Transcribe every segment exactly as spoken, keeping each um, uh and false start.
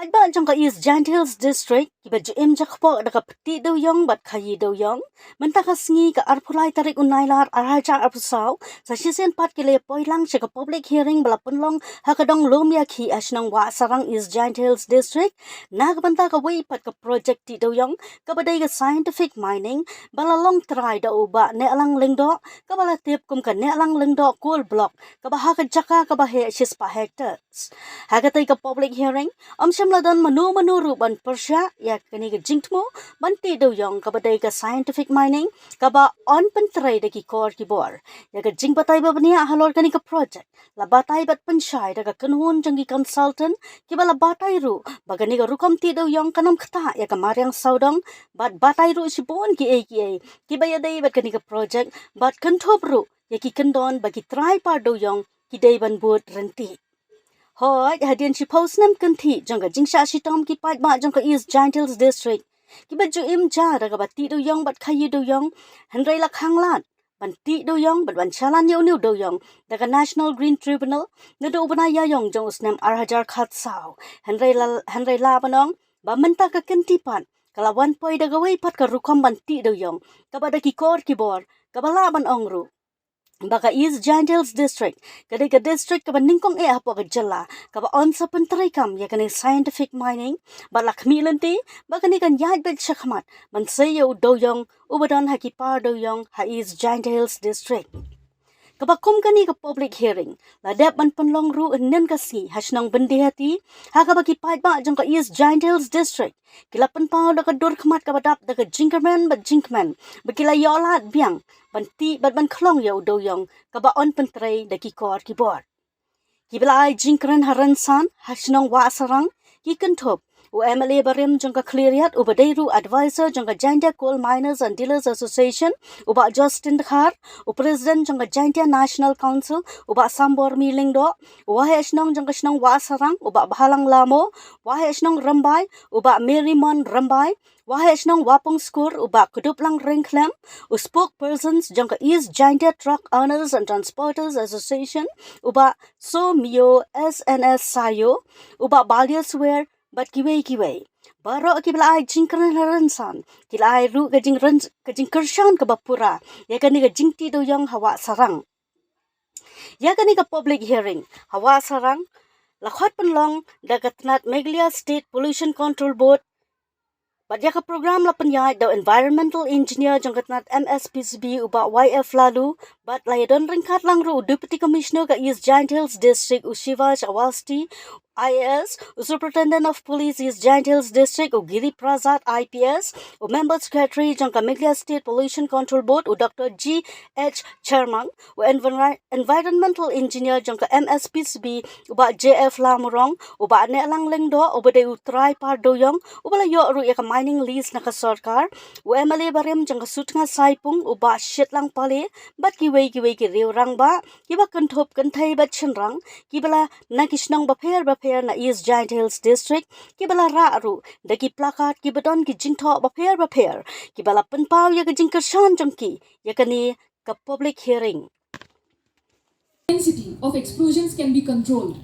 Paidbah jong ka East Jaintia Hills District kiba ju im jakpoh da ka pynti dewïong bad khaïi dewïong, mynta ka sngi ka arphew lai tarik u Nailar arhajar arphew saw, sa shisien pat ki la ïa poi lang sha ka public hearing ba la pynlong ha ka dong Lum Ïa Khih ha shnong Wahsarang, East Jaintia Hills District, na ka bynta kawei pat ka project ti dewïong kaba dei ka scientific mining ba la long trai da u Bah Nehlang Lyngdoh, kaba la tip kum ka Nehlang Lyngdoh Coal Block, kaba ha ka jaka kaba heh shispah hectare. Ha katei ka public hearing, ym shym la don mano mano ruh ban pyrshah ïa kane ka jingthmu ban ti dewïong kaba dei ka scientific mining kaba yn pyntrei da ki kor ki bor. Ïa ka jingbatai ba bniah halor kane ka project la batai bad pynshai da ka kynhun jong ki consultant kiba la batai ruh ba kane ka rukom ti dewïong kan ym ktah ïa ka mariang sawdong, bad batai ruh shibun kiei kiei kiba ïadei bad kane ka project, bad kynthup ruh ïa ki kyndon ba ki trai par dewïong ki dei ban bud ryntih. Hooid, hadien shiphew snem kynthih jong ka jingshah shitom ki paidbah jong ka East Jaintia Hills District kiba ju im ja da kaba ti dewïong bad khaïi dewïong, hynrei la khang lad ban ti dewïong bad ban shalan ïa une u dewïong da ka National Green Tribunal naduh u bnai Ïaiong jong u snem arhajar khatsaw. Hynrei la, hynrei lah ban ong ba mynta ka kynti pat ka la wan poi da kawei pat ka rukom ban ti dewïong kaba da ki kor ki bor, kaba lah ban ong ruh ba ka East Jaintia Hills District ka dei ka district kaba nyngkong eh hapoh ka jylla kaba yn sa pyntreikam ïa kane scientific mining, bad la khmih lynti ba kane kan ïaid beit shakhmat ban sei ïa u dewïong uba don ha ki par dewïong ha East Jaintia Hills District. Kaba kum kane ka public hearing la dep ban pynlong ruh hynnin ka sngi ha shnong Byndihati, ha kaba ki paidbah jong ka East Jaintia Hills District ki la pynpaw da ka dur khmat kaba dap da ka jingkmen bad jingkmen ba ki la ïoh lad biang ban tih bad ban khlong ïa u dewïong kaba yn pyntrei da ki kor ki bor. Kiba la ai jingkren ha rynsan ha shnong Wahsarang ki kynthup u M L A barim jong ka Khliehriat uba dei ruh advisor jong ka Jaintia Coal Miners and Dealers Association, u Bah Justin Dkhar, u president jong ka Jaintia National Council, u Bah Sambormi Lyngdoh, u waheh shnong jong ka shnong Wahsarang, u Bah Bhalang Lamo, waheh shnong Rymbai, u Bah Merymon Rymbai, waheh shnong Wapung Skur, u Bah Kduplang Ryngkhlem, u spokespersons jong ka East Jaintia Truck Owners and Transporters Association, u Bah Somio S N S Sayo, u Bah Balia Swer, bad kiwei kiwei. Baroh kiba la ai jingkren ha rynsan ki la ai ruh ka jingren-, ka jingkyrshan kaba pura ïa kane ka jingti dewïong ha Wahsarang. Ïa kane ka public hearing ha Wahsarang la khot pynlong da ka tnat Meghalaya State Pollution Control Board, bad ïa ka program la pynïaid da u environmental engineer jong ka tnat M S P C B, u Bah Y F Laloo, bad la ïadon ryngkat lang ruh u Deputy Commissioner ka East Jaintia Hills District, u Shivash Awasthi, I A S, u Superintendent of Police East Jaintia Hills District, u Giri Prasad, I P S, u Member Secretary jong ka Meghalaya State Pollution Control Board, u Doctor G H Chyrmang, u envir-, environmental engineer jong ka M S P C B, u Bah J F Lamurong, u Bah Nehlang Lyngdoh, uba dei u trai par dewïong uba la ïoh ruh ïa ka mining lease na ka sorkar, u M L A barim jong ka Sutnga Saipung, u Bah Shitlang Pale, bad kiwei kiwei ki riew rangbah kiba kynthup kynthei bad shynrang kiba la na ki shnong bapher bapher na East Jaintia Hills District kiba la rah ruh da ki placard kiba don ki jingthoh bapher bapher kiba la pynpaw ïa ka jingkyrshan jong ki ïa kane ka public hearing. Intensity of explosions can be controlled.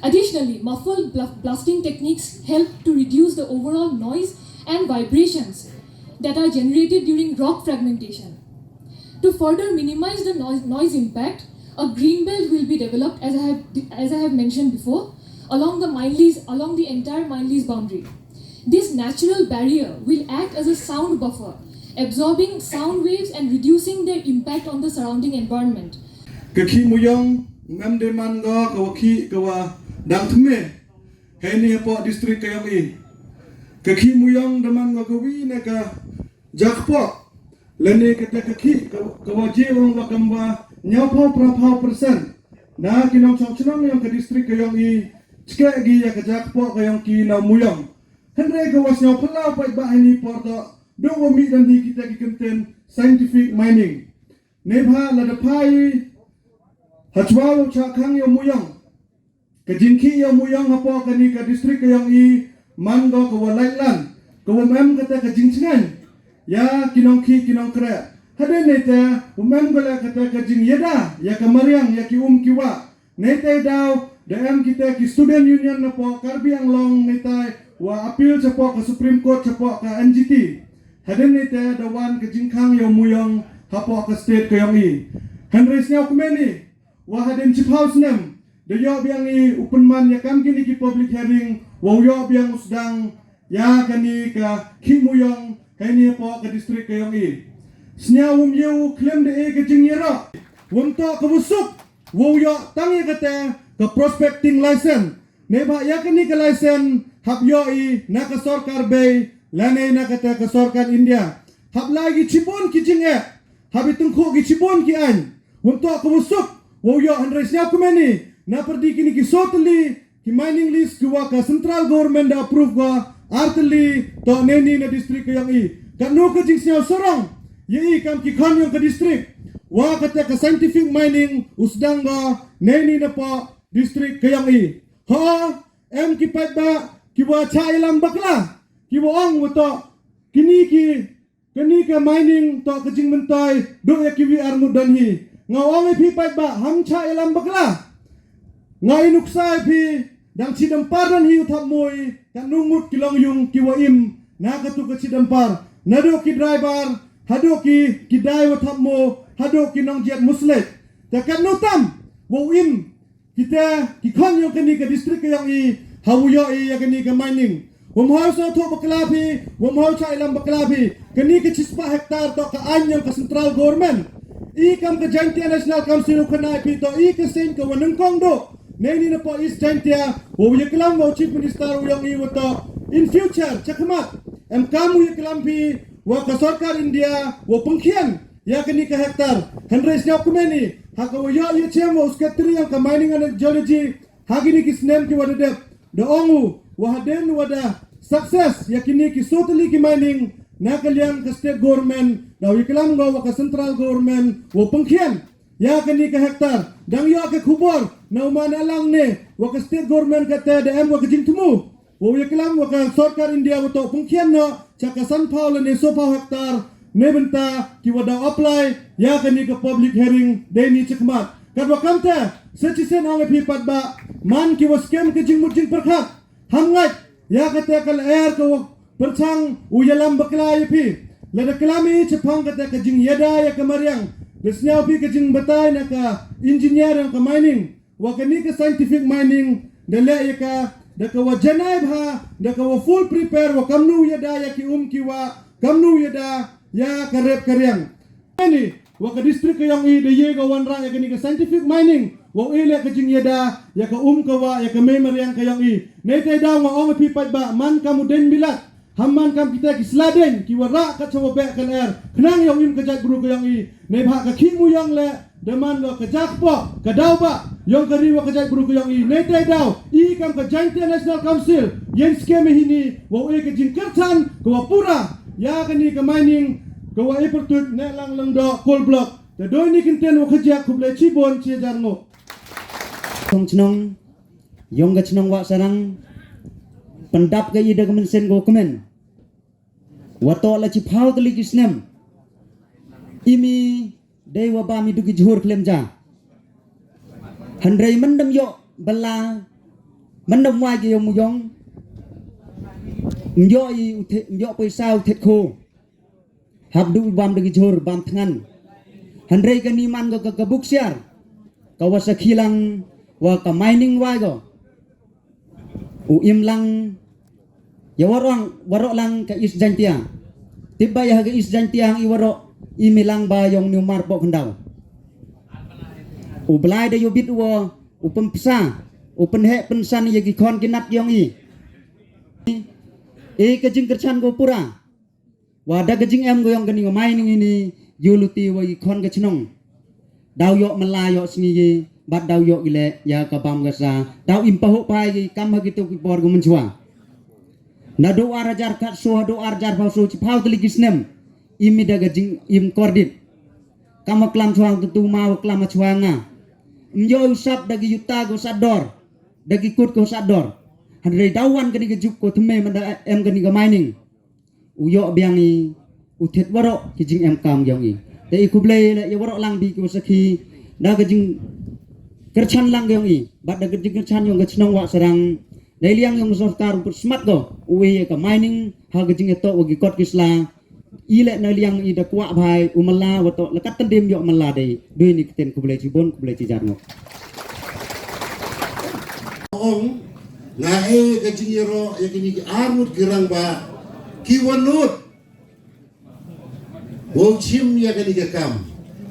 Additionally, muffled bla-, blasting techniques help to reduce the overall noise and vibrations that are generated during rock fragmentation. To further minimize the noise, noise impact, a green belt will be developed, as I have, as I have mentioned before, along the mine lease, along the entire mine lease boundary. This natural barrier will act as a sound buffer, absorbing sound waves and reducing their impact on the surrounding environment. Ka khih Muyong, ngam dei man ko ka wa khih ka wa dang thymme. Hei ni hapoh district ka yong i. Ka khih Muyong da man ko ka wi ne ka jakpoh. Lane kata ka khih ka, ka wa je ong wa kam wa ñiawphew phraphew percent na ki nongshong shnong yong ka district ka yong i, chkeh gi ïa ka jakpoh ka yong ki na Muyong. Hynrei ka wa sñiaw phyllaw paidbah ha ini i por to, du wa mih don hi kita ki kyntien scientific mining. Neibhah lada phi ha chwa u chah khang ïa u Muyong. Ka jingkhih ïa u Muyong hapoh kani ka district ka yong i man ko ka wa laitlan, ka wa ym em kata ka jingchngaiñ ïa ki nongkhih ki nongkreh. Hadien neite wa ym em ko la kata ka jingïada ïa ka mariang ïa ki um ki wah. Neite daw Da em kita ki student union napoh Karbi Anglong neitai wa appeal chapoh ka Supreme Court chapoh ka N G T. Hadien neita da wan ka jingkhang ïa u Muyong hapoh ka state ka ïong i. Hynrei sñiaw kmen i wa hadien chiphaw snem da ïoh biang i u pynman ïa kam kini ki public hearing wa u ïoh biang u sdang ïa kani ka khih Muyong heini hapoh ka district ka ïong i. Sñiaw wym ïew khlem da e ka jingïarap. Wym toh ka busuk wa u ïoh tang ïa kata ka prospecting license. Neibhah ïa kani ka license hap ïoh i na ka sorkar bei lane na kata ka sorkar India. Hap lai ki chibun ki jingeh. Hap i tyngkhuh ki chibun ki aiñ. Wym toh ka busuk wa u ïoh hynrei sñiaw kmen i na pyrdi kini ki soo tylli ki mining lease ki wa ka central government da approve ko ar tylli toh neini na district ka ïong i. Katno ka jingsñiaw sarong ïa i kam ki khon ïong ka district wa kata ka scientific mining u sdang ko neini napoh district ka ïong i. Ho, em ki paidbah ki wa chah ïalam bakla ki wa ong wa toh kini ki Kani ka mining toh ka jingmyntoi duh ïa kiwi ar ngut don hi. Nga ong ïa phi paidbah, ham chah ïalam bakla. Nga i nuksa ïa phi, dang chi dampar don hi u thap mui, katno ngut ki long yung ki wa im na katu ka chi dampar. Naduh ki driver haduh ki, ki dai wa thap mo, haduh ki nongjiat muslek. Te katno tam wa u im kita ki khon ïong kani ka district ka ïong i, ha u ïoh i ïa kani ka mining. Wym hoi sngewthuh bakla phi, wym hoi chah ïalam bakla phi. Kani ka chispah hektar toh ka aiñ ïong ka central government. I kam ka Jaintia National Council u khynnah phi toh i ka seng ka wa nyngkong duh neini napoh East Jaintia, wa u ïaklam wa u Chief Minister u ïong i wa toh in future chakhmat em kam u ïaklam phi wa ka sorkar India wa pynkhian ïa kani ka hektar. Hynrei sñiaw kmen i ha ka wa ïoh ïa chem wa u secretary ïong ka mining and geology ha kini ki snem ki wa da dep, da ong u wa hadien wa da success ïa kini ki soo tylli ki mining na ka liang ka state government, da u ïaklam ko wa ka central government wa pynkhian ïa kani ka hektar. Dang ïoh ka khubor na u man alang ne wa ka state government kata da em wa ka jingthmu wa u ïaklam wa ka sorkar India wa toh pynkhian noh cha ka sanphaw lane soophaw hektar ne bynta ki wa da apply ïa kani ka public hearing dei ni chakhmat. Katwa kamta sa chisien ong ïa phi paidbah, man ki wa skhem ka jingmut jingpyrkhat, ham ngait ïa kata ka lyer ka wa pyrchang u ïalam bakla ïa phi. Lada klam i chaphang kata ka jingïada ïa ka mariang, da sñiaw phi ka jingbatai na ka engineer ïong ka mining wa kani ka scientific mining da leh ïa ka da ka wa janai bha, da ka wa full prepare wa kamnu ïada ïa ki um ki wa kamnu ïada ïa ka rep ka riang. Ani wa ka district ka ïong i da ïe ka wanrah ïa kani ka scientific mining wa u i leh ka jingïada ïa ka um ka wa ïa ka mei mariang ka ïong i. Neitai daw nga ong ïa phi paidbah, man kam u deng bilat, ham man kam kita ki sla deng ki wa rah kat cha wa beh ka lyer khnang ïong im ka jaitbru ka ïong i. Neibhah ka khih Muyong leh da man lo ka jakpoh ka daw ba ïong ka ri wa ka jaitbru ka ïong i. Neitai daw i kam ka Jaintia National Council ïeng skhem hi ni wa u i ka jingkyrchan ka wa pura ïa kani ka mining ka wa i pyrtuit ne lang lang do coal block. Te doi ni kynten wa ka jak khublei chibun chi jar ngo. Kong chnong, ïong ka chnong wa sarang pyndap ka i da ka mynsiem ko kmen. Wa toh la chiphaw tylli ki snem i mi dei wa ba mi du ki jhur khlem ja. Hynrei myndam ïoh bala, myndam wai ki ïong Muyong, ym ïoh i u the, ym ïoh paisa u thet kho. Hap du bam da ki jhur bam thngan. Hynrei kani man ka ka buk siar ka wa sakhi lang wa ka mining wai ko. U im lang ïa waroh, waroh lang ka East Jaintia. Tip ba ïa ka East Jaintia hang i waroh i mi lang ba ïong niu mar poh khyndaw. U Blai da ïoh bit u u pynpsa u pynheh pynsan ïa ki khon ki nat ïong i. I ka jingkyrchan ko pura. Wa da ka jingem ko ïong kani ka mining ini ïu luti wa i khon ka chnong. Daw ïoh mala ïoh sngi i bad daw ïoh i leh ïa ka bam ka sa. Daw im pahuh pai i kam ha kitu ki por ko mynchwa. Naduh ar hajar khatso haduh ar hajar phaw so chiphaw tylli ki snem. Im i da ka jingim kordit. Kam ha klam chwa tu ma wa klam ha chwa nga. Ym ïoh u sap da ki yuta ko sat dor. Da ki kut ko sat dor. Hynrei daw wan kani ka juk ko thymme man da em kani ka mining. U ïoh biang i u thied waroh ki jingem kam ïong i. Te i khublei leh ïa waroh lang bi ki wa sakhi da ka jing kyrchan lang ka yong i bad da ka jingkyrchan yong ka chnong Wahsarang. Dei liang yong sorkar u put smat ko u i ka mining ha ka jingetoh wa ki kot ki sla. I leh na liang i da kwah bhai u mala wa toh lakat tendem yoh mala dei. Dui ni kten kublei chibon kublei chijar ngok. Ong nga e ka jingyaro ya kini ki armut ki rang ba ki wanut. Wow chim ya kani ka kam.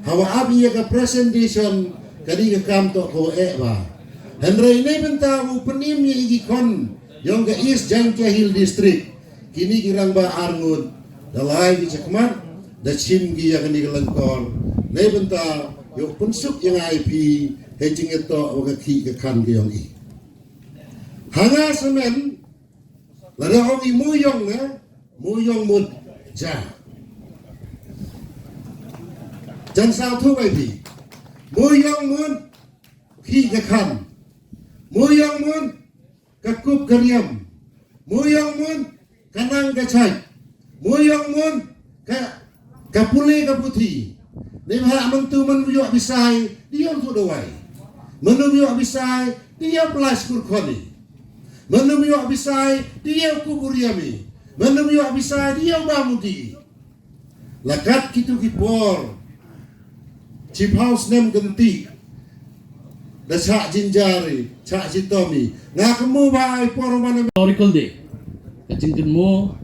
Hawa ap ya ka presentation kani ka kam to ko e ba. Hynrei ne benta u penim ya i ki kon yong ka East Jaintia Hill District. Kini ki rang ba arngut da lai ki chakmat da chim ki ya kani ka lengkor. Ne benta yo pensuk ya ngai pi he jing to wa ka ki ka kan ki yong i. Hanga semen lada ong i mu yong ne mu yong mut ja. Jan sa thu bai pi mu yong mut khi ka khan mu yong mut ka kup ka riam mu yong mut ka nang ka chai mu yong mut ka ka pule ka puthi. Ni ha mang tu man mu yok bisai di yong tu dawai. Manu mu yok bisai di yong plas kur khoni. Manu mu yok bisai di yong kubur yami. Manu mu yok bisai di yong bamudi. Lakat kitu ki por chiphaw snem genti da chak jinjari chak jitomi nga kemu ba ai por mana. Historical day ka jingkynmo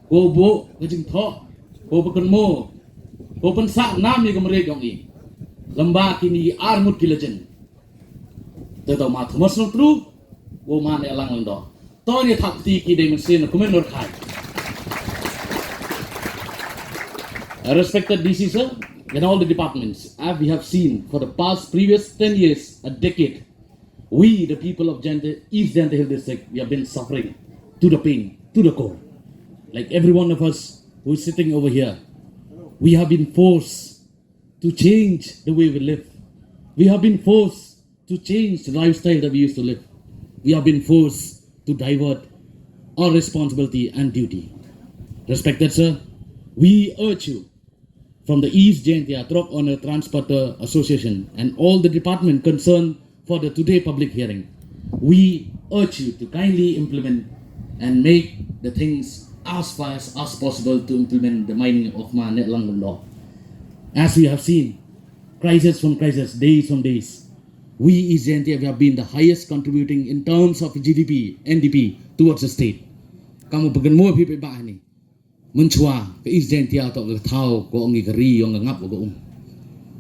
ko bo ka jingthoh ko ba kynmo ko pynsak nam ni ka mre jong i lamba kini armut ki legend. Te to ma Thomas Nongtru wo ma ne lang lang do. To ni thak ti ki dei mensin na kumen nor khai. Respected D C sir, in all the departments, as we have seen for the past previous ten years, a decade, we, the people of Jaintia, East Jaintia Hill District, we have been suffering to the pain, to the core. Like every one of us who is sitting over here, we have been forced to change the way we live. We have been forced to change the lifestyle that we used to live. We have been forced to divert our responsibility and duty. Respected sir, we urge you from the East Jaintia Truck Owner Transporter Association and all the department concerned for the today public hearing. We urge you to kindly implement and make the things as fast as possible to implement the mining of Ma Netlang law. As we have seen, crisis from crisis, days from days, we East Jaintia have been the highest contributing in terms of G D P, N D P towards the state. Kamu pegan mo pi ba ni. Menchwa ka East Jaintia to ka thaw ko ngi ka ri yong ka ngap ko um.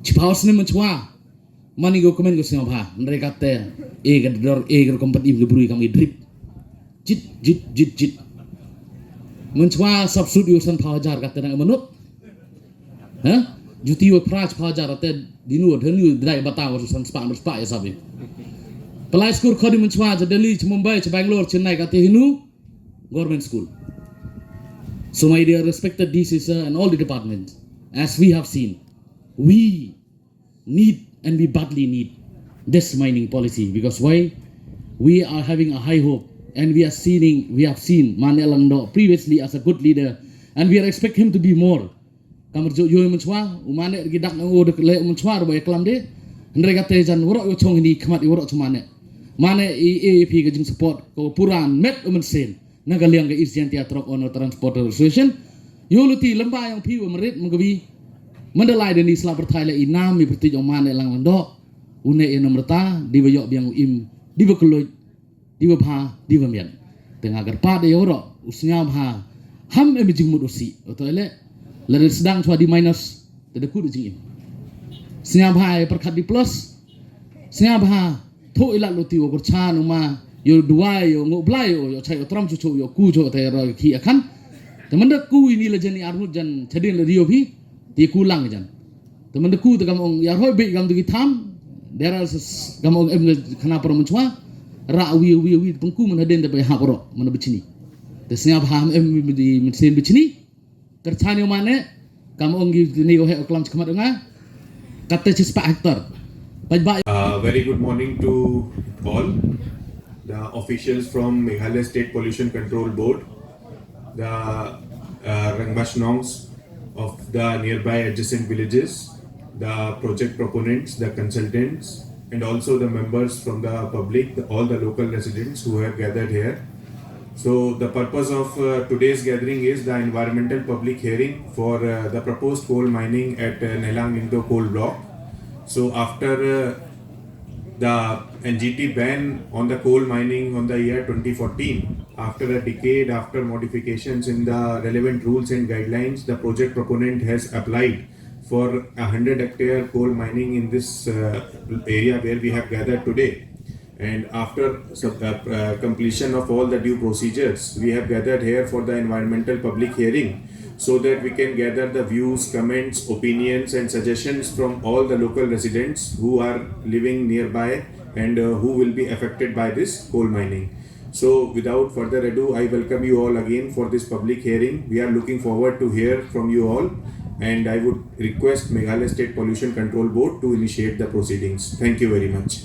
Chiphaw snem menchwa. Mani ko komen ko sngap ha. Nre kate e ka dor e ka kompet im ka brui kam i drip. Jit jit jit jit. Menchwa subsut yo san phaw hajar kate nang menut. Ha? Juti wa prach phaw hajar kate dinu denu dai bata wa san spa spa ya sabi. Pelai skur khodi menchwa cha Delhi cha Mumbai cha Bangalore Chennai kate hinu. Government school. So, my dear respected D C sir and all the departments, as we have seen, we need and we badly need this mining policy because why? We are having a high hope and we are seeing, we have seen Ma Netlang Doh previously as a good leader and we are expect him to be more. Kamar jo yo menchwa u Ma Netlang ki dak nang o de le menchwa ro ba klam de. Hynrei kate jan woro yo chong ni khmat yo woro chong Ma Netlang. Ma Netlang i e phi ka jing support ko puran met u mensin. Na ka liang ka East Jaintia Truck Owner Transporter Association. Yo luti lamba yang phi wa merit mengkabi. Mandalay de ni sla perthai le inam mi perti jong Ma Netlang Doh. Une e nomrta di ba yok biang u im di ba keluj. Di ba bha di ba mian. Te nga kyrpad ïa u ro u sngap ha ham em jingmut u si u to ele. La de sedang chwa di minus te de kut jingim. Sngap ha e perkhat di plus. Sngap ha tho ilat luti u kurchan u ma yo duai yo ngo blai yo yo chai yo tram chuchu yo ku jo te ro ki akan. Te menda ku ini la jan i armut jan chadin la dio phi. Ti ku lang jan. Te menda ku te kam ong ya roi be kam tu ki tham. Dera kam ong em khana para menchwa. Ra wi wi wi pengku men hadin te bai ha poro men bechini. Te sngap ha em di mensin bechini. Kerchan yo mane kam ong gi ni o he o klam chakmat nga. Kata chispa hektar. Bai bai. Uh, very good morning to all the officials from Meghalaya State Pollution Control Board, the uh, Rangbah Shnongs of the nearby adjacent villages, the project proponents, the consultants, and also the members from the public, the, all the local residents who have gathered here. So the purpose of uh, today's gathering is the environmental public hearing for uh, the proposed coal mining at uh, Nehlang Lyngdoh coal block. So after uh, the N G T ban on the coal mining on the year twenty fourteen, after a decade, after modifications in the relevant rules and guidelines, the project proponent has applied for a hundred hectare coal mining in this uh, area where we have gathered today. And after sub- uh, uh, completion of all the due procedures, we have gathered here for the environmental public hearing so that we can gather the views, comments, opinions, and suggestions from all the local residents who are living nearby and uh, who will be affected by this coal mining. So, without further ado, I welcome you all again for this public hearing. We are looking forward to hear from you all, and I would request Meghalaya State Pollution Control Board to initiate the proceedings. Thank you very much.